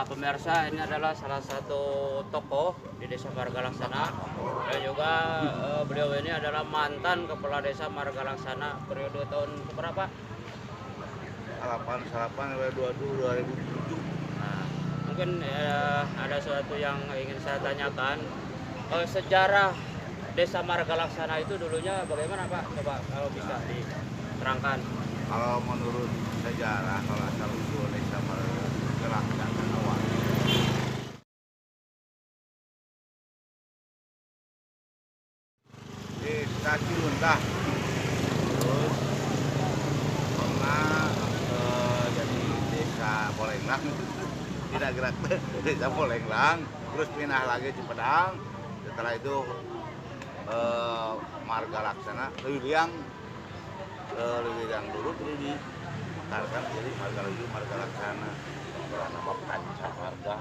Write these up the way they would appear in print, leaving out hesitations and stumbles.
Nah, pemirsa, ini adalah salah satu tokoh di Desa Margalaksana dan juga beliau ini adalah mantan kepala desa Margalaksana periode tahun berapa? 88 2007. Nah, mungkin ada sesuatu yang ingin saya tanyakan. Sejarah Desa Margalaksana itu dulunya bagaimana, Pak? Coba kalau bisa diterangkan. Kalau menurut sejarah, kalau asal usul Desa Margalaksana awalnya Desa Ciluntah, terus pernah jadi Desa Bolenglang, tidak gerak Desa Bolenglang, terus pindah lagi Cipedang. Setelah itu Margalaksana, Leuwiliang, Leuwiliang dulu terus dimekarkan jadi Margaluyu, Margalaksana. Nama Pancamarga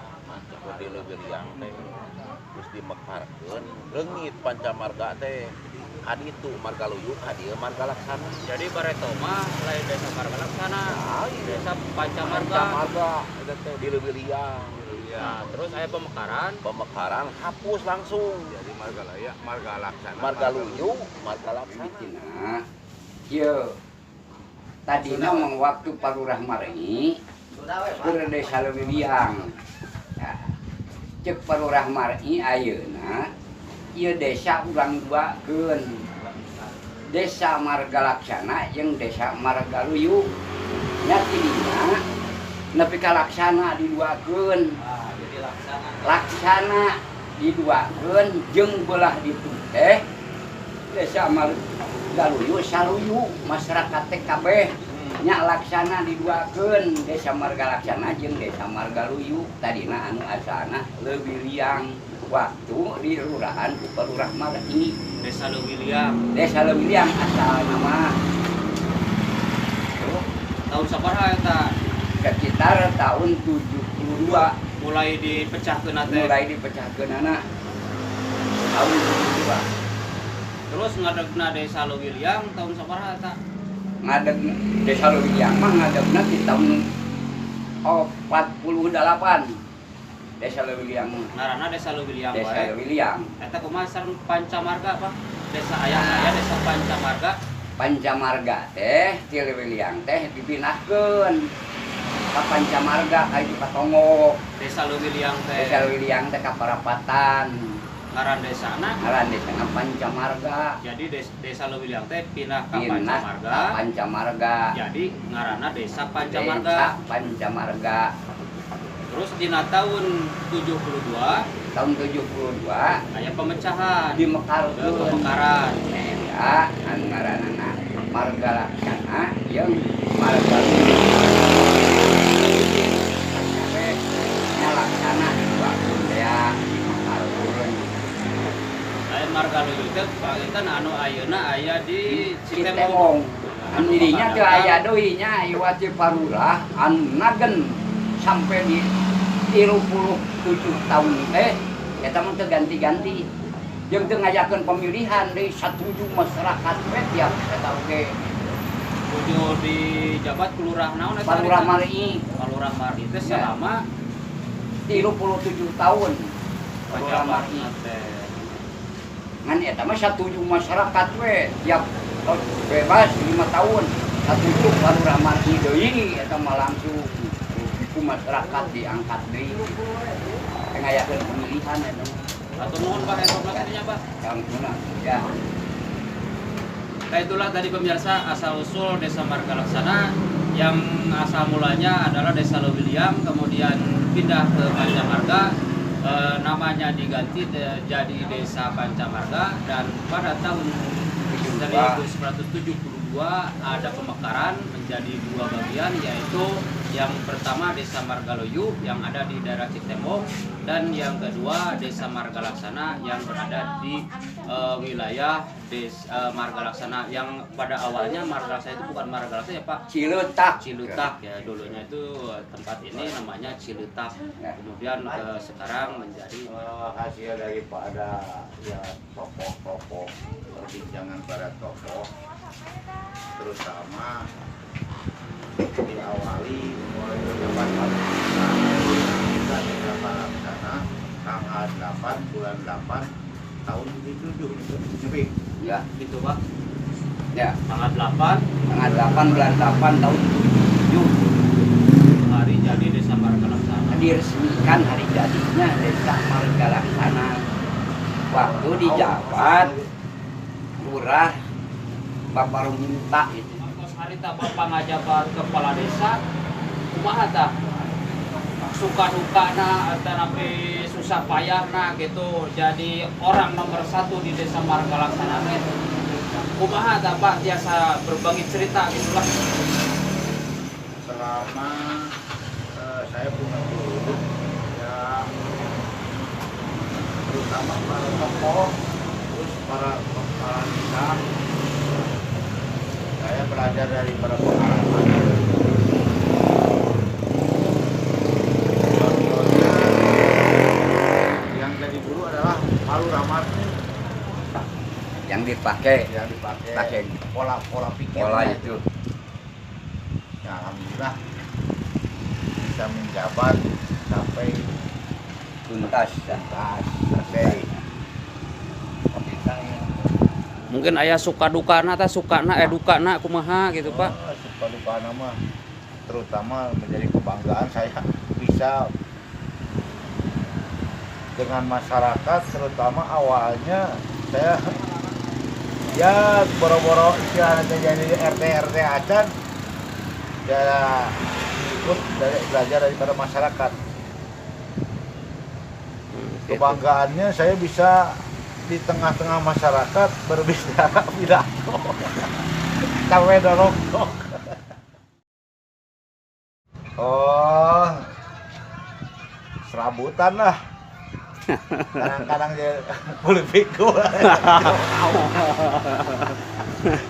di Leuwiliang teh terus dimekarkeun leungit Pancamarga teh kaditu Margaluyu kadieu Margalaksana. Jadi bareto mah lain Desa Margalaksana, Desa Pancamarga. Pancamarga eta teh di Leuwiliang. Nah, terus aya pemekaran, pemekaran hapus langsung jadi Margalaya, Margalaksana, Margaluyu, Margalaksana. Nah, ieu tadina mah waktu Pak Lurah Mar'i keur Desa Leuwiliang. Nah, cek Pak Lurah Mar'i ayeuna ieu desa urang duakeun. Desa Margalaksana jeung Desa Margaluyu. Nya tidinya nepi ka Laksana diduakeun. Ah, jadi Laksana. Laksana diduakeun jeung belah ditu teh Desa Margaluyu saluyu masyarakat teh kabeh nya Laksana diduakeun Desa Margalaksana jeung Desa Margaluyu. Tadina anu asalna Leuwiliang waktu di lurahan ku Pak Lurah Mar'i. Desa Leuwiliang. Desa Leuwiliang asal nama. Tahun sabaraha eta? Sekitar tahun 72. Mulai dipecahkeun teh. Mulai dipecahkeunana tahun 72. Terus ngadegna Desa Leuwiliang tahun sabaraha eta? Ngadeg Desa Leuwiliang mah ngadegna di tahun 48. Desa Leuwiliang. Ngaranna Desa Leuwiliang Desa wae. Leuwiliang. Eta kumaha sareng Pancamarga, Pak? Desa aya aya Desa Pancamarga. Pancamarga teh ti Leuwiliang teh dipindahkeun ka Pancamarga ka itu Patongo. Desa Leuwiliang teh. Desa Leuwiliang teh ka Parapatan. Ngaran desana? Ngaran desana Pancamarga. Jadi Desa Leuwiliang teh pindah ka pindah Pancamarga. Ka Pancamarga. Jadi ngaranna Desa Pancamarga. Desa Pancamarga. Terus dina tahun 72, tahun 72 aya pemecahan. Dimekarkeun. Pemekaran. Eta anu ngaranna Margalaksana jeung Margaluyu. Nya Laksana diduakeun teh dimekarkeun. Aya Margaluyu teh panginten anu ayeuna aya di Citembong. Citembong. Anu dinya teu aya deui nya ieu ti Parurah anu nagen sampai di 37 tahun teh eta mah teu ganti-ganti. Jeung teu ngajakeun pemilihan deui satuju masyarakat we tiap eta oge. Tujuh di jabat Kelurah naon eta? Palurah Mar'i. Palurah Mar'i teh Ya. selama 37 tahun. Palurah Mar'i. teh. Ngan eta mah satuju masyarakat we tiap bebas 5 tahun satuju Palurah Mar'i deui eta mah langsung ku masyarakat diangkat deui. Teu ngayakeun pemilihan eta mah. Atur nuhun Pak informasinya Pak. Sampuna ya. Nah, itulah tadi pemirsa asal usul Desa Margalaksana yang asal mulanya adalah Desa Leuwiliang kemudian pindah ke Pancamarga, namanya diganti jadi Desa Pancamarga dan pada tahun 1972 ada pemekaran menjadi dua bagian, yaitu yang pertama Desa Margaluyu yang ada di daerah Citembong dan yang kedua Desa Margalaksana yang berada di wilayah Desa Margalaksana yang pada awalnya Margalaksana itu bukan Margalaksana ya Pak? Ciletak. Ciletak ya, dulunya itu tempat ini namanya Ciletak. Kemudian ke sekarang menjadi hasil daripada ya tokoh-tokoh, perbincangan para tokoh, terutama diawali oleh pejabat pemerintah. Desa Laksana tanggal 8 bulan 8 tahun 77 itu. Nyepi. Ya, Gitu, Pak. ya. Tanggal 8 Tanggal 8 bulan 8 tahun 77 hari jadi Desa Margalaksana. Diresmikan hari jadinya Desa Margalaksana. Waktu dijabat lurah Bapak Ruminta itu. Kos harita Bapak ngajabat kepala desa, kumaha tah? Suka dukana atau napi susah payahna gitu, jadi orang nomor satu di Desa Margalaksana teh kumaha tah, Pak? Biasa berbagi cerita gitu lah. Selama saya punya guru ya, terutama para tokoh, terus para kepala desa, saya belajar dari para pengalaman. Contohnya yang jadi guru adalah Palu Rahmat. Yang dipakai Yang dipakai pakai pola pola pikir pola itu. Ya, alhamdulillah bisa menjabat sampai tuntas. Tuntas, selesai. Kita yang Mungkin aya suka dukana tah, sukana eh dukana kumaha gitu, Pak? Oh, suka dukana mah terutama menjadi kebanggaan saya bisa dengan masyarakat. Terutama awalnya saya ya boro-boro istilahnya jadi RT RT acan ya, ikut dari belajar daripada masyarakat. Gitu. Kebanggaannya saya bisa di tengah-tengah masyarakat berbicara, pidato sampai dorong. Oh, serabutan lah, kadang-kadang ya politik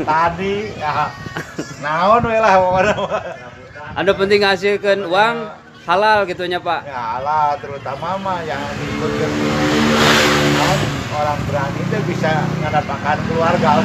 tadi ya, naon we lah pokoknya mah. Anu penting ngasilkeun uang halal gitu nya, Pak. Ya lah, terutama mah yang diikutkan naon, orang berani itu bisa ngedapatkan keluarga.